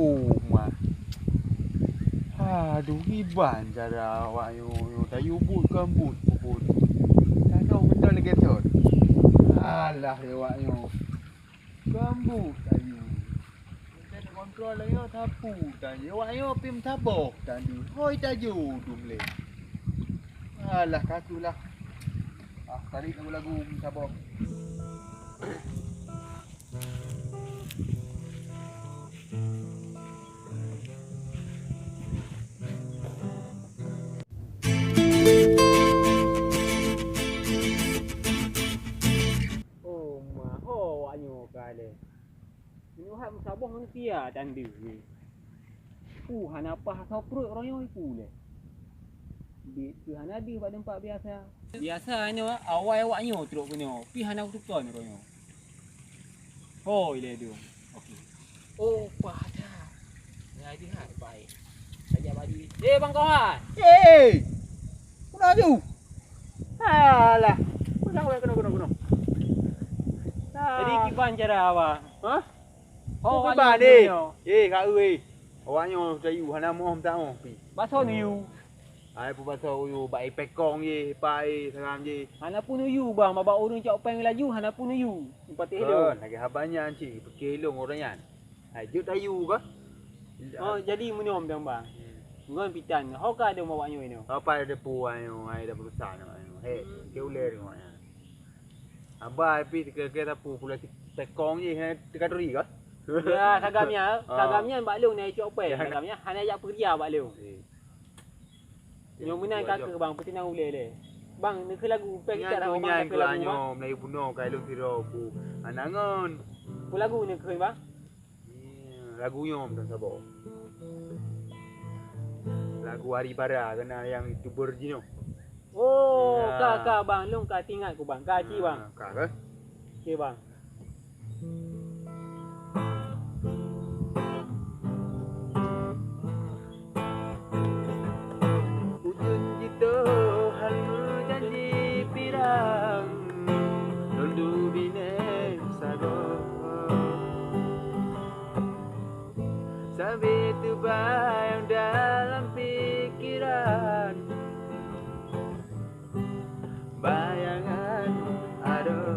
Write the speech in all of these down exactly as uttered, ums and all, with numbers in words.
Oh, mah. Aduh, kiban cara awak nyoe, nyoe tayue buet kon buet pun. Tanoh beutôi lagèe thon. Alah, awak nyoe. Kon buet tayue. Kita kontrol lagèe sapu tayue. Awak nyoe pih meusaboh tadi. Hôi tayue dum lé. Alah, kaku lah. Ah, tarik lagu-lagu meusaboh. Oh, ma, ho awak nyoe ka lé. Meunyoe hat meusaboh manusia dan deuh. Ku hana paih asoe pruet uroe nyoe ku lé. Biet keu hana deuh bak teumpat biasa. Biasa nyoe awai awak nyoe trok keunoe, pih hana kutukon uroe nyoe. Hoi lé dong. Oke. Oh, paih that. Ngai jeuhat pai. Sajak badi. Eh, Bang Kohan. Eh! Kuna aju? Alah. Kuna, kuna, kuna, kuna, kuna. Jadi kiban cara awak? Hah? Oh, kiban deh. Eh, kak ui. Awak nyoe tayue hana moh minta moh pi. Basoe nuyue. Hai peubasoe uyue bak ipekong jih, pai saram jih. Hana pun nuyue bang, babah ureueng cok péng laju hana pun nuyue. Patéh lôn. Kon lagèe haba nyan cit, pike lôn ureueng nyan. Hai jeuet tayue kah? Oh, jadi meunyoe dong bang. Hmm. Ngon pitan, ho ka ada mawak nyoe nyoe. Apa ada pu ayo, hai dah berusaha nyoe. Hei, ke ulèe nyoe. Haba pih kira-kira sapu pula pekong jih, hai teuka turi kah? Ya, sagam nyan, sagam nyan bak lôn na icok péng, sagam nyan hana jak peureuja bak lôn. Eh. Nyoe meunan ka keuh bang, peutinang ulèe lé. Bang, neukheun lagu, péng kita dah nyan keu lagu nyoe, Melayu bunoe kai lôn sidroe ku. Hana ngon. Peue lagu neukheun bang? Lagu nyoe meunan saboh. Lagu Ari Bara keunan nyang YouTuber jinoe. Oh, ka, ka bang, lôn ka teuingat ku bang. Ka ci bang. Ka kah? Oke bang. Ujeuen jitoe han meujanji pirang, lôn duek binéh sagoe. Sabe teubayang dalam pikeran, bayangan adoe.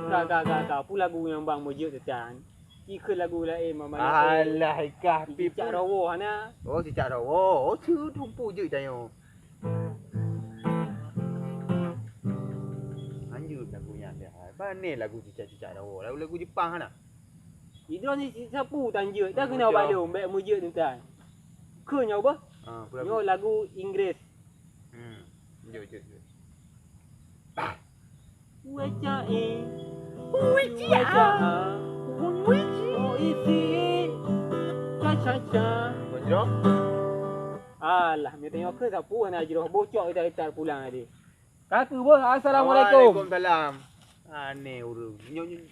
Ka, ka, ka, ka. Peue lagu nyang bang meujeuet teutan? Ikheun lagu laén mama. Alah, ikah pi cicak rawoe hana. Oh, cicak rawoe. Oh, cu tumpu jeuet tanyoe. Lanjut lagu nyan dah. Pane lagu cicak-cicak rawoe. Lagu-lagu Jepang hana. Idroe ni sapu tan jeuet. Dah keunoe balom, bèk meujeuet teutan. Keu nyoe bah. Ha, nyoe lagu Inggris. Hmm. Jeuet, jeuet, jeuet. Wecha e. Wecha. Wecha. Wecha. Cha cha cha. Bonjour. Alah, meutanyoe keu sapu hana jroh bocok ita-ita pulang tadi. Ka keuh beuh, assalamualaikum. Waalaikumsalam. Aneh ureueng. Nyoe, nyoe.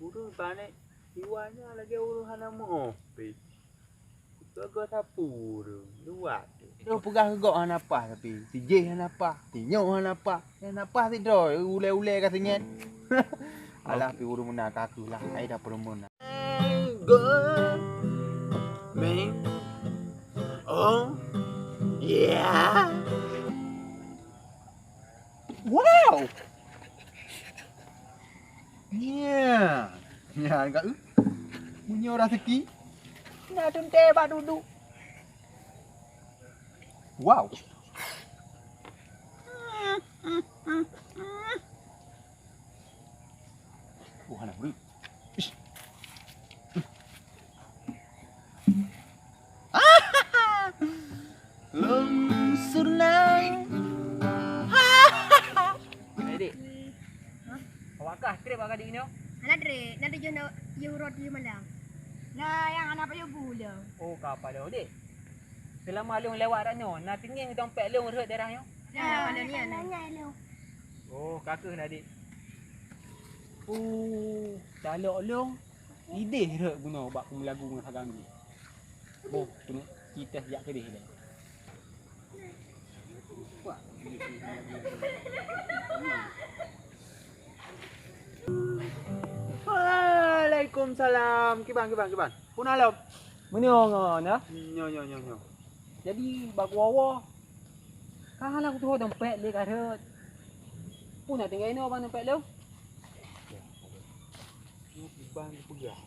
Ureueng panek. Iwan nyan lagèe ureueng hana meu. Goe-goe sapu tu, luwat tu. Nyoe peugah keu gob hana paih tapi, si jéh hana paih, si nyoe hana paih, hana paih sidroe, ulèe-ulèe ka singèt. Alah, pi ureueng meunan ka keuh lah, hai dah peureumeun. Go, man. Oh, yeah. Wow! Nya, nya ka eu. Meunyoe raseuki, na teuntèe bak dudu. Wow! Oh, hana ureueng. Ish. Lôn seunang. Hai, Dik. Awak kah trép awak gading nyoe? Hana trép, na tujuh na yue uroe tujuh malam. Na nyang hana pajoh bu lom. Oh, ka pajoh, Dik. Seulama lôn lewat rot nyoe, na teungieng dompet lôn rhot daerah nyoe? Na, na, na, na. Oh, ka keuh na, Dik. Oh, talok lôn. Idéh rhot bunoe bak peumulagu ngon sagang jih. Boh, keuneuk citeh jak keudeh lé. Waalaikumsalam. Kiban, kiban, kiban. Peue na lom? Meunyoe ngon, ya? Nyoe, nyoe, nyoe, nyoe. Jadi, bak woe-woe, ka hana kutuho dompet lé ka rhot. Peue na tinggai inoe bang dompet lôn? Bang peugah.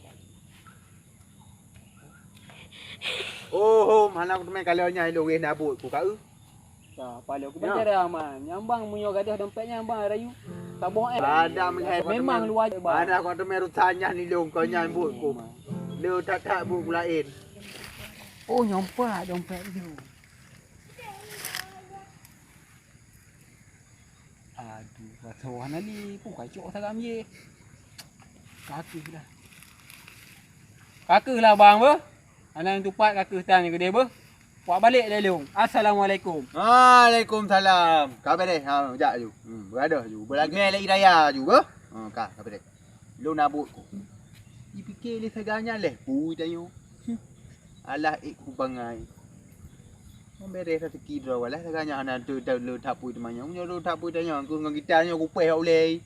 Oh, hom, hana kuteumé kalon nyan ilôn wéh nabot ku ka eu. Ka, paloe ku. Ya. Bicara aman. Nyang bang meunyoe gadôh dompet nyan bang rayu. Saboh eh. Ada melihat memang luar je bang. Ada kau teumé rutan nyan ilôn kau nyan buet ku. Le that-that buet ku laén. Oh, nyoe pat dompet tu. Aduh, rasa wah nali pun kacok saram ye. Kakeuh lah. Kakeuh lah bang beuh. Anak tupat kakeuh tan gede beuh. Wak balik lé lôn. Assalamualaikum. Waalaikumsalam. Ka beres. Ha, jak ju. Hmm, beradoh ju. Beulagèe lé raya ju beuh. Ha, ka, ka beres. Lôn nabot ku. Jipike lé saga nyan leh. Pui tanyoe. Hmm. Alah ék ku bangai. Memberes rezeki droe walah saga nyan hana teu teu le tapui teumanyong. Nyoe le tapui tanyong ku ngon kita nyoe kupeh ulèe.